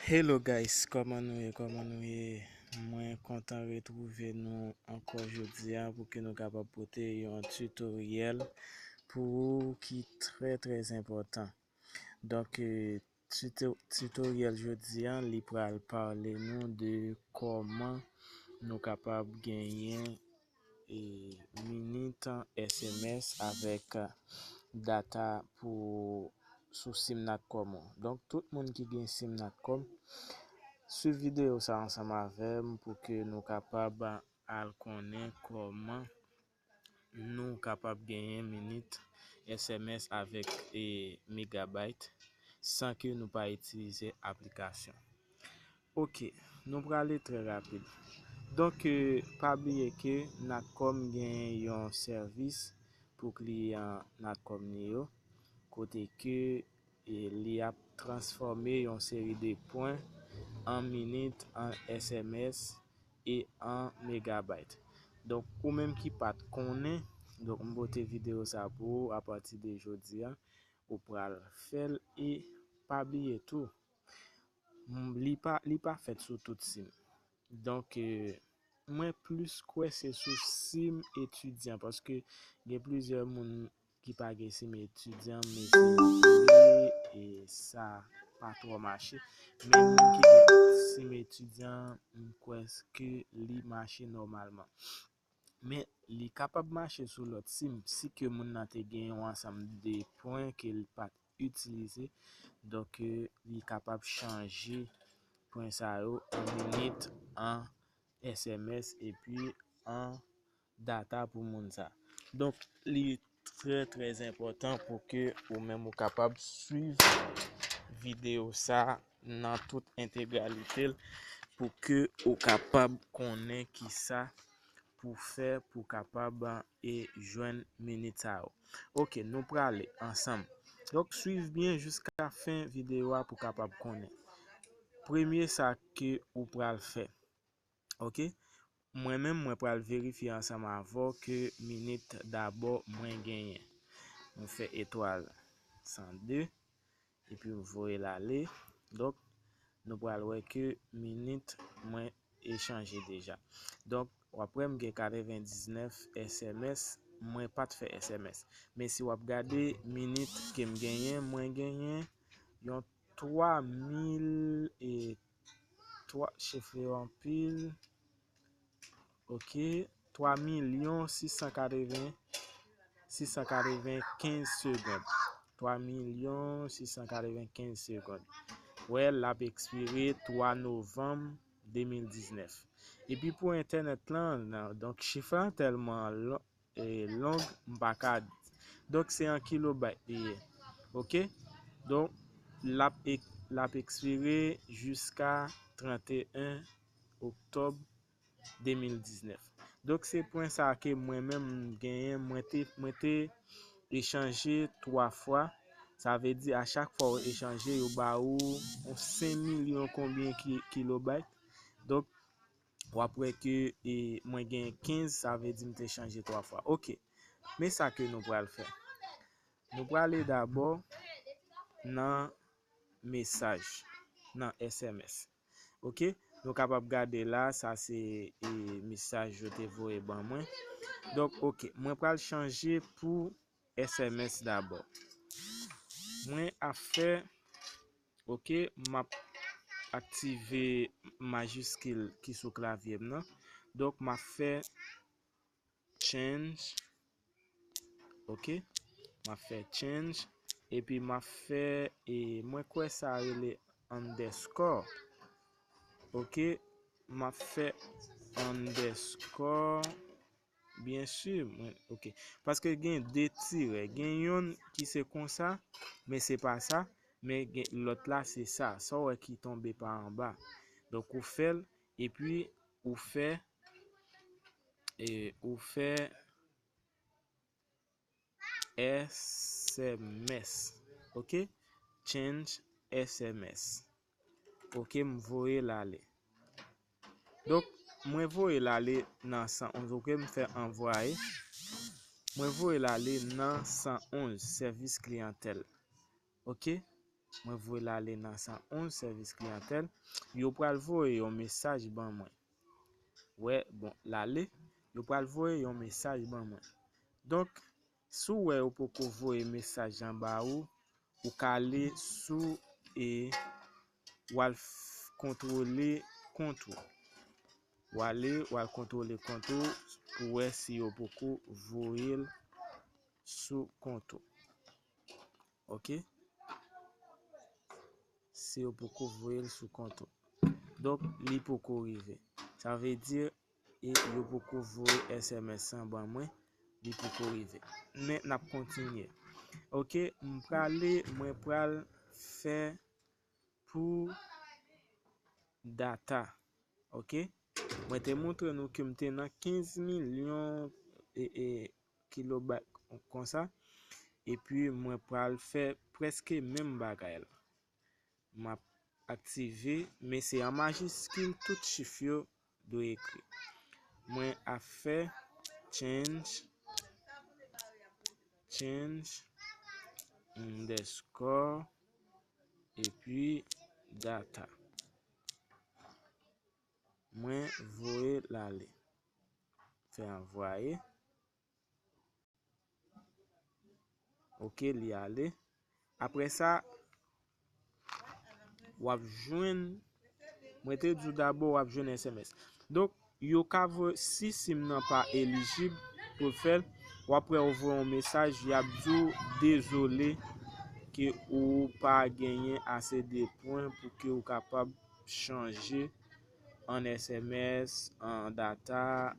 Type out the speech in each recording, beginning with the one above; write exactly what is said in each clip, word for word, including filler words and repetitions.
Hello guys, kòman nou ye? Kòman nou ye? Mwen kontan retwouve nou ankò jodi a pou ke nou kapab pote yon tutoriel pou ou ki trè trè enpòtan. Donk, eh, tuto- tutoriel jodi a, li pral pale nou de kòman nou kapab genyen e minit, S M S avèk data pou sou sim Natcom ou. Donk, tout moun ki gen sim Natcom, swiv videyo sa ansanm avè m pou ke nou kapab al konnen kòman nou kapab genyen minit, S M S avèk e megabyte san ke nou pa itilize aplikasyon. Ok, nou prale trè rapid. Donk, eh, pa bliye ke Natcom gen yon sèvis pou kliyan Natcom li yo, kote ke eh, li ap transfòme yon seri de pwen an minit, an S M S e an megabyte. Donk, ou menm ki pa t konnen, donk, m pote videyo sa pou ou apati de jodi a, ou pral fè l e pa bliye tou, m- li pa, li pa fèt sou tout sim. Donk, eh, mwen plis kwè se sou sim etidyan, paske gen plizyè moun ki pa gen sim etidyan, men se vre, e sa pa twò mache. Men moun ki gen sim etidyan, m kwè ke li mache nòmalman. Men li kapab mache sou lòt sim, si ke moun nan te gen yon ansanm de pwen ke li pa t itilize. Donk, eh, li kapab chanje pwen sa yo an minit, an S M S epi an data pou moun sa. Donk, li trè, trè enpòtan pou ke ou menm ou kapab swiv videyo sa nan tout entegralite l, pou ke ou kapab konnen kisa pou fè pou kapab e jwenn minit sa yo. Ok, nou prale ansanm. Donk, swiv byen jiska fen videyo a pou kapab konnen. Premye sa ke ou pral fè. Ok? Mwen menm, mwen pral verifye ansanm avè w ke minit dabò mwen genyen. Mwen fè etwal san de, epi m voye l ale. Donk, nou pral wè ke minit mwen e chanje deja. Donk, w ap wè m gen katrevendiznèf S M S, mwen pa t fè S M S. Men si w ap gade minit ke m genyen, mwen genyen yon twa mil e twa, chif yo anpil. Ok, twa milyon sis san katreven, sis san katrevenkenz segonn. Twa milyon sis san katrevenkenz segonn. Wè, l ap ekspire twa novanm de mil diznèf. Epi pou entènèt lan, nan- donk chif lan tèlman lon- e long, m pa ka di. Donk, se an kilobayt li ye. Ok? Donk, l ap ek- l ap ekspire jiska trannteyen oktòb de mil diznèf. Donk, se pwen sa ke mwen menm m genyen, mwen te, mwen te echanje twa fwa. Sa vle di, a chak fwa w echanje, yo ba ou yon senk milyon konbyen ki- kilobayt. Donk, w ap wè ke e, mwen gen kenz, sa vle di m te chanje twa fwa. Ok. Men sa ke nou pral fè. Nou prale dabò nan mesaj, nan S M S. Ok? Nou kapab gade la, sa se e, mesaj yo te voye ban mwen. Donk, ok, mwen pral chanje pou S M S dabò. Mwen ap fè, ok, m ap aktive majiskil ki sou klavye m nan. Donk, m ap fè change. Ok, m ap fè change. Epi m ap fè, e mwen kwè sa rele underscore. Ok, m ap fè underscore. Byen si, mwen, ok. Paske gen de tirè. Gen yonn ki se konsa, men se pa sa. Men gen lòt la, se sa. Sa w wè ki tonbe pa anba. Donk, ou fè l, epi ou fè, e, ou fè S M S. Ok? Change S M S. Ok, m voye l ale. Donk, mwen voye l ale nan san onz. Ok, m fè anvwaye. Mwen voye l ale nan san onz, sèvis kliyantèl. Ok? Mwen voye l ale nan san onz, sèvis kliyantèl. Yo pral voye yon mesaj ban mwen. Wè, bon, l ale. Yo pral voye yon mesaj ban mwen. Donk, si w wè yo poko voye mesaj anba ou, ou ka ale sou e w al f- kontwole kont ou. W ale, w al kontwole kont ou pou wè si yo poko voye l sou kont ou. Oke? Si yo poko voye l sou kont ou. Donk, li poko rive. Sa vle di, e yo poko voye S M S lan ban mwen, li poko rive. Men, n ap kontinye. Oke, m prale, mwen pral fè pou data. Oke? Mwen te montre nou ke m te nan kenz milyon e, e, kilobayt konsa. Epi mwen pral fè prèske menm bagay la. M ap aktive, men se an majiskil tout chif yo dwe ekri. Mwen ap fè change, change underscore epi data. Mwen voye l ale. Fè anvwaye. Oke, li ale. Apre sa, w ap jwenn, mwen te di w dabò w ap jwenn S M S. Donk, yo ka voye, si sim nan pa elijib pou l fè l, w ap wè yo voye yon mesaj, y ap di w dezole ke ou pa genyen ase de pwen pou ke ou kapab chanje an S M S, an data,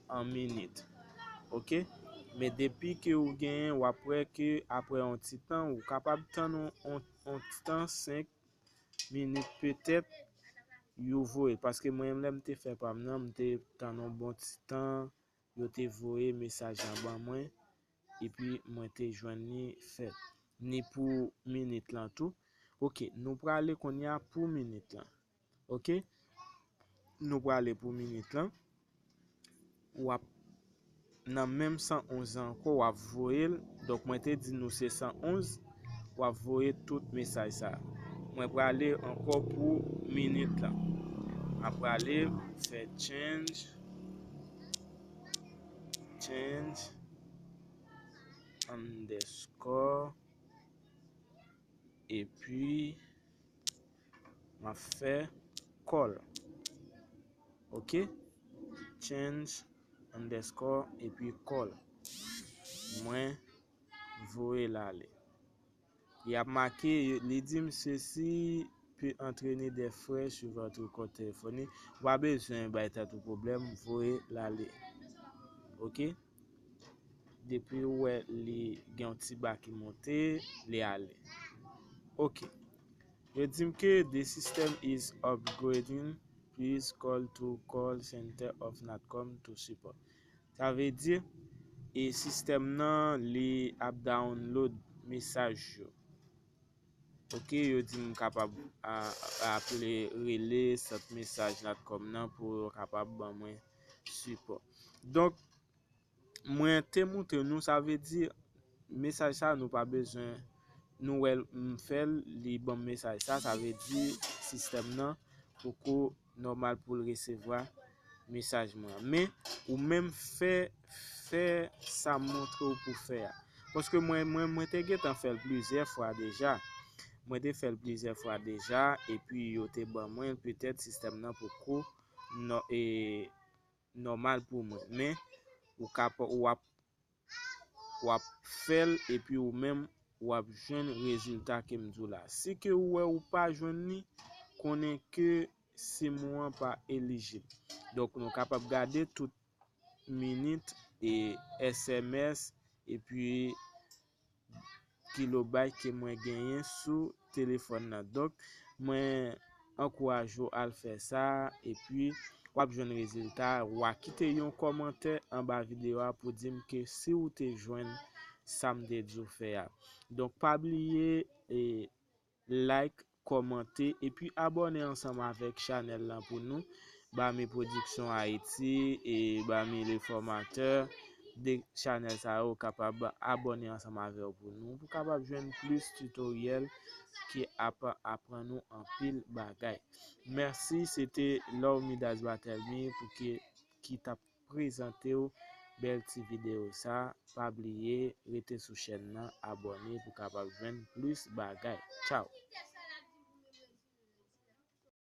an minit. Oke? Men depi ke ou genyen, w ap wè ke apre yon ti tan, ou kapab tann yon, yon, yon ti tan, senk minit petèt, yo voye. Paske mwen menm, lè m te fè pa m nan, m te tann yon bon ti tan, yo te voye mesaj la ban mwen, epi mwen te jwenn li fèt. Ni pou minit lan tou. Oke, nou prale kounye a pou minit lan. Oke? Nou prale pou minit lan. W ap nan menm san onz an ankò, w ap voye l. Donk, mwen te di nou se san onz, w ap voye tout mesaj sa a. Mwen prale ankò pou minit lan. M ap prale fè change, change underscore, epi m ap fè call. Oke? Change underscore epi call. Mwen voye l ale. Y ap make, li di m ceci peut entraîner des frais sur votre compte téléphonique. Ou pa bezwen bay tèt ou pwoblèm, voye l ale. Oke? Depi ou wè li gen yon ti ba ki monte, li ale. Oke. Yo di m ke the system is upgrading, please call to call center of Natcom to support. Sa vle di, e sistèm nan, li ap download mesaj yo. Oke, yo di m kapab a, aple, rele sant mesaj Natcom nan pou yo kapab ban mwen sipò. Donk, mwen te montre nou, sa vle di, mesaj sa nou pa bezwen, nou wè m fè l, li ban m mesaj sa, sa vle di sistèm nan poko nòmal pou l resevwa mesaj mwen an. Men, ou menm fè, fè sa m montre w pou fè a. Paske mwen, mwen, mwen te gentan fè l plizyè fwa deja. Mwen te fè l plizyè fwa deja, epi yo te ban mwen l, petèt sistèm nan poko nò-, e, nòmal pou mwen. Men, ou ka pa, w ap, w ap fè l, epi ou menm, w ap jwenn rezilta ke m di w la. Si ke ou wè ou pa jwenn li, konnen ke sim ou an pa elijib. Donk, nou kapab gade tout minit e S M S, epi kilobayt ke mwen genyen sou telefòn nan. Donk, mwen ankouraje w al fè sa, epi w ap jwenn rezilta. W a kite yon kòmantè anba videyo a pou di m ke si w te jwenn sa m te di w fè a. Donk, pa bliye, e, like, kòmante, epi abòne ansanm avèk chanèl lan pou nou. Bami Production Haïti e Bami Le Formateur, de chanèl sa yo, ou kapab abòne ansanm avè w pou nou, pou kapab jwenn plis tutoriel ki ap aprann nou anpil bagay. Mèsi, se te Love Midas Barthelmy pou ki, ki t ap prezante w bèl ti videyo sa. Pa bliye, rete sou chèn nan, abòne pou kapab jwenn plis bagay. Tchaw!